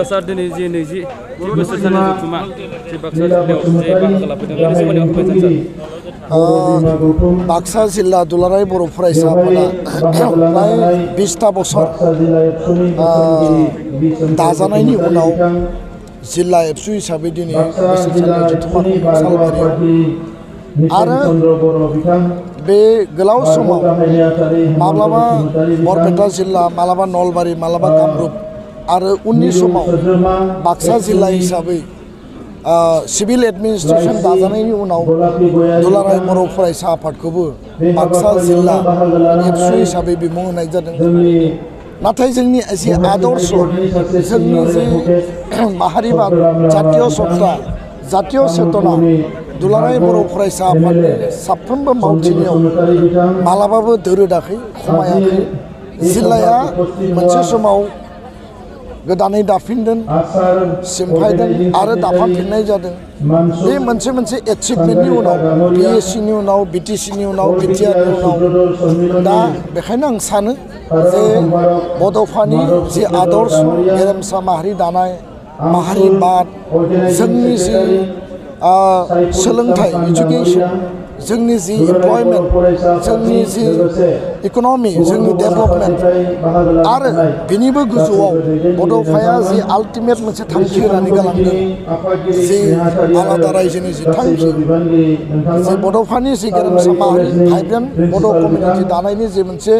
सार दिनै जि 20 बोसोरसानि जथुमा जे बाक्सा जिल्लायाव जे बाहागो लाफैदों बेनि सोमोन्दै फोरमायजागोन सार। बाक्सा जिल्ला दुलाराय बर' फरायसा आफादा प्राय 20टा बोसोर दाजानायनि उनाव जिल्ला एबसु हिसाबै दिनै बोसोरसानि जथुमाखौ सालबारियाव आरो बे गोलाव समाव माब्लाबा बरपेटा जिल्ला मालाबा नलबारि मालाबा कामरुप आरो उननि समाव बाक्सा जिल्ला हिसाबै सिभिल एडमिनिस्ट्रेशन दाजानायनि उनाव दुलाराय बर' फरायसा आफादखौबो बाक्सा जिल्ला एबसु हिसाबै बिमुं होनाय जादों। नाथाय जोंनि एसे आदर्श जोंनि जे माहारिबाद जातीय सत्ता जातीय चेतना दुलाराय बर' फरायसा आफादनि साफ्रोमबो मावथिनियाव मालाबाबो दोरोदाखै खमायाखै। जिल्लाया मोनसे समाव गोदानै दाफिनदों सिमफायदों आरो दाफामफिननाय जादों। बे मोनसे एचिभमेन्टनि उनाव PSCनि उनाव BTCनि उनाव BTRनि उनाव दा बेखायनो आं सानो जे बड'फानि जि आदर्श गेरेमसा माहारि दानाय माहारिबाद जोंनि जि सोलोंथाइ इडुकेसन जोंनि जि एमप्लयमेन्ट जोंनि जि इक'नमि जोंनि डेभेलपमेन्ट आरो बिनिबो गोजौआव बड'फाया जि आल्टिमेट मोनसे थांखि होनानै गालांदों जि आलादा रायजोनि जि थांखि जि बड'फानि जि गेरेमसा माहारि भाइब्रेन्ट बड' कमिउनिटि दानायनि जि मोनसे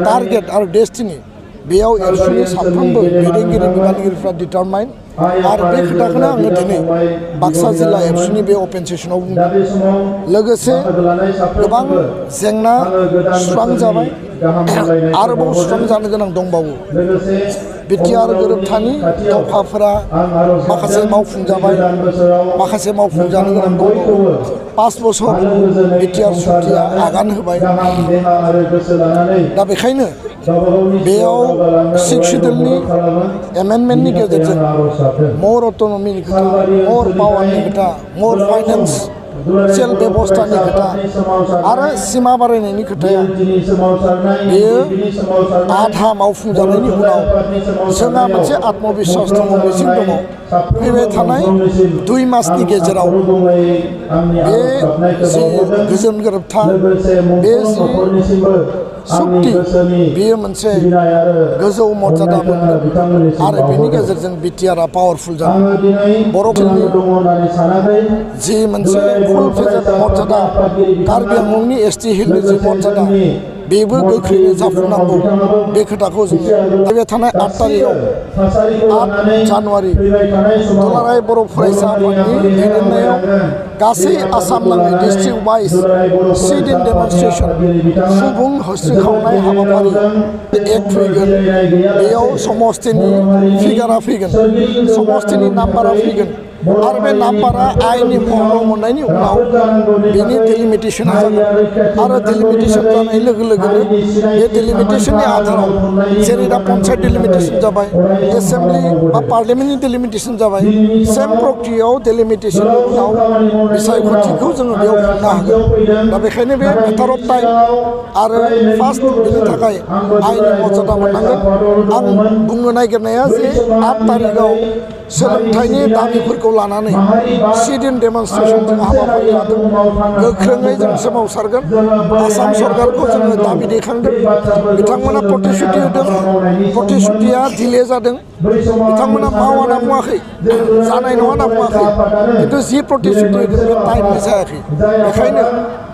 टारगेट आरो डेस्टिनि बेयाव एबसुनि साफ्रोमबो दैदेनगिरि बिबानगिरिफ्रा डिटारमाइन आरो बे खोथाखौनो आङो दिनै बाक्सा जिल्ला एबसुनि बे अपेन सेसनाव बुंदों। लोगोसे गोबां जेंना सुस्रांजाबाय आरोबाव सुस्रांजानो गोनां दंबावो। बिटिआर गोरोबथानि दावहाफोरा माखासे मावफुंजाबाय माखासे मावफुंजानो गोनां दंबावो। 5 बोसोर बिटिआर सुक्तिया आगान होबाय। दा बेखायनो बेयाव 6 शिड्युलनि एमेन्डमेन्टनि गेजेरजों मर अट'नमिनि खोथा मर पावारनि खोथा मर फाइनेन्सियेल बेबस्थानि खोथा आरो सिमा बारायनायनि खोथाया बेयो आधा मावफुंजानायनि उनाव जोंहा मोनसे आत्मबिश्वास दङ मिजिं दङ फैबाय थानाय 2 मासनि गेजेराव बे जि गोजोन गोरोबथा बे जि सुक्ति बेयो मोनसे गोजौ मर्यादा मोनगोन आरो बेनि गेजेरजों बिटिआरआ पावारफुल जागोन। बर'फोरनि जि मोनसे फुल फेजेड मर्यादा कार्बि आंलंनि ST हिलनि जि मर्यादा बेबो गोख्रैनो जाफुंनांगौ। बे खोथाखौ जोङो फैबाय थानाय 8 तारिखआव 8 जानुवारि दुलाराय बर' फरायसा आफादनि दैदेननायाव गासै आसाम नाङै डिस्ट्रिक्ट वाइज सिट-इन डेमनस्ट्रेशन सुबुं होस्रिखावनाय हाबाफारि एक फैगोन। बेयाव समस्तिनि फिगारा फैगोन समस्तिनि नाम्बारा फैगोन आरो बे नाम्बारा आइननि महराव मोननायनि उनाव बेनि डिलिमिटेसना जागोन आरो डिलिमिटेसन जानाय लोगो लोगोनो बे डिलिमिटेसननि आधाराव जेरै दा पन्सायत डिलिमिटेसन जाबाय एसेम्बलि बा पार्लियामेन्टनि डिलिमिटेसन जाबाय सेम प्रक्रियायाव डिलिमिटेसननि उनाव बिसायख'थिखौ जोङो बेयाव खुंनो हागोन। दा बेखायनो बे मेटार अफ टाइम आरो फार्स्ट बेनि थाखाय आइननि मर्यादा मोननांगोन। आं बुंनो नागिरनाया जे 8 तारिखआव सोलोंथाइनि दाबिफोरखौ लानानै सिट-इन डेमनस्ट्रेशन जों हाबाफारि लादों। गोख्रोङै जों सोमावसारगोन। आसाम सरकारखौ जोङो दाबि दैखांदों। बिथांमोना प्रतिश्रुति होदों प्रतिश्रुतिया डिले जादों। बिथांमोना मावा होनना बुङाखै जानाय नङा होनना बुङाखै खिन्थु जि प्रतिश्रुति होदों बे टाइमनि जायाखै। बेखायनो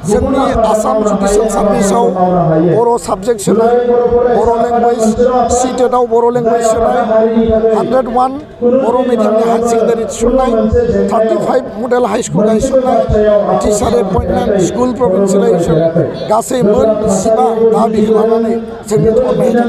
जोंनि आसाम जुडिसियेल सार्भिसाव बर' साबजेक्ट सोनाय बर' लेंगुवेज सिटेटआव बर' लेंगुवेज सोनाय 101 बर' मिडियामनि हायार सेकेन्डारि थिसननाय 35 मडेल हाई स्कुल गायसननाय टिचार एपइन्टमेन्ट स्कुल प्रभिन्सियेलाइजेसन गासै मोन 15 दाबिखौ लानानै जोंनि धर्नाया